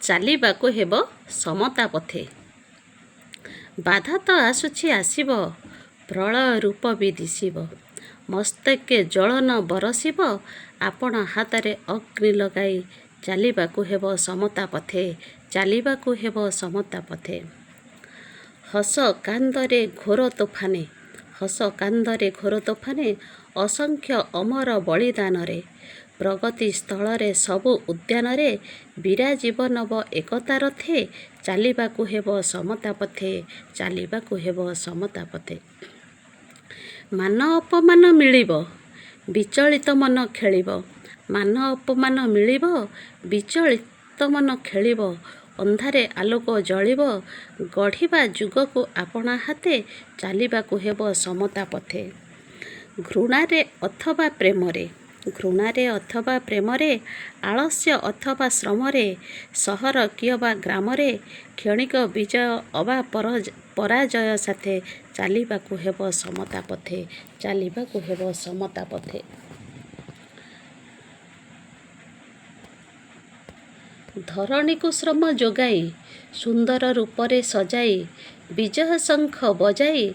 ଚାଲିବାକୁ ହେବ ସମତା ପଥେ। ବାଧା ତ ଆସୁଛି ଆସିବ, ପ୍ରଳୟ ରୂପ ବି ଦିଶିବ, ମସ୍ତକେ ଜ୍ୱଳନ ବରଷିବ, ଆପଣା ହାତରେ ଅଗ୍ନି ଲଗାଇ ଚାଲିବାକୁ ହେବ ସମତା ପଥେ, ଚାଲିବାକୁ ହେବ ସମତା ପଥେ। ହସ କାନ୍ଦରେ ଘୋର ତୋଫାନେ, ହସ କାନ୍ଦରେ ଘୋର ତୋଫାନେ, ଅସଂଖ୍ୟ ଅମର ବଳିଦାନରେ, ପ୍ରଗତି ସ୍ଥଳରେ ସବୁ ଉଦ୍ୟାନରେ ବିରାଜିବ ନବ ଏକତା ରଥେ, ଚାଲିବାକୁ ହେବ ସମତା ପଥେ, ଚାଲିବାକୁ ହେବ ସମତା ପଥେ। ମାନ ଅପମାନ ମିଳିବ, ବିଚଳିତ ମନ ଖେଳିବ, ମାନ ଅପମାନ ମିଳିବ, ବିଚଳିତ ମନ ଖେଳିବ, ଅନ୍ଧାରେ ଆଲୋକ ଜଳିବ, ଗଢ଼ିବା ଯୁଗକୁ ଆପଣା ହାତେ, ଚାଲିବାକୁ ହେବ ସମତା ପଥେ। ଘୃଣାରେ ଅଥବା ପ୍ରେମରେ, ଘୃଣାରେ ଅଥବା ପ୍ରେମରେ, ଆଳସ୍ୟ ଅଥବା ଶ୍ରମରେ, ସହର କିଅବା ଗ୍ରାମରେ, କ୍ଷଣିକ ବିଜୟ ଅବା ପରାଜୟ ସାଥେ, ଚାଲିବାକୁ ହେବ ସମତା ପଥେ, ଚାଲିବାକୁ ହେବ ସମତା ପଥେ। ଧରଣୀକୁ ଶ୍ରମ ଯୋଗାଇ, ସୁନ୍ଦର ରୂପରେ ସଜାଇ, ବିଜୟ ଶଙ୍ଖ ବଜାଇ,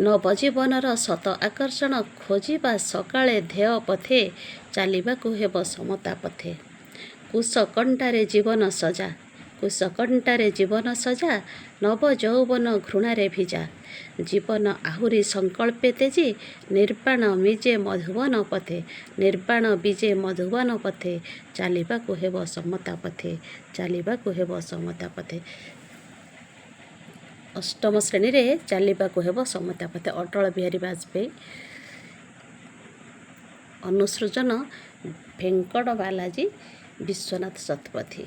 ନବଜୀବନର ଶତ ଆକର୍ଷଣ ଖୋଜିବା ସକାଳେ ଧ୍ୟେୟ ପଥେ, ଚାଲିବାକୁ ହେବ ସମତା ପଥେ। କୁଶକଣ୍ଟାରେ ଜୀବନ ସଜା, କୁଶକଣ୍ଟାରେ ଜୀବନ ସଜା, ନବ ଯୌବନ ଘୃଣାରେ ଭିଜା, ଜୀବନ ଆହୁରି ସଂକଳ୍ପେ ତେଜି, ନିର୍ବାଣ ବିଜେ ମଧୁବନ ପଥେ, ନିର୍ବାଣ ବିଜେ ମଧୁବନ ପଥେ, ଚାଲିବାକୁ ହେବ ସମତା ପଥେ, ଚାଲିବାକୁ ହେବ ସମତା ପଥେ। ଅଷ୍ଟମ ଶ୍ରେଣୀରେ ଚାଲିବାକୁ ହେବ ସମତା ପଥେ, ଅଟଳ ବିହାରୀ ବାଜପେୟୀ। ଅନୁସୃଜନ ଭେଙ୍କଟ ବାଲାଜୀ ବିଶ୍ୱନାଥ ଶତପଥୀ।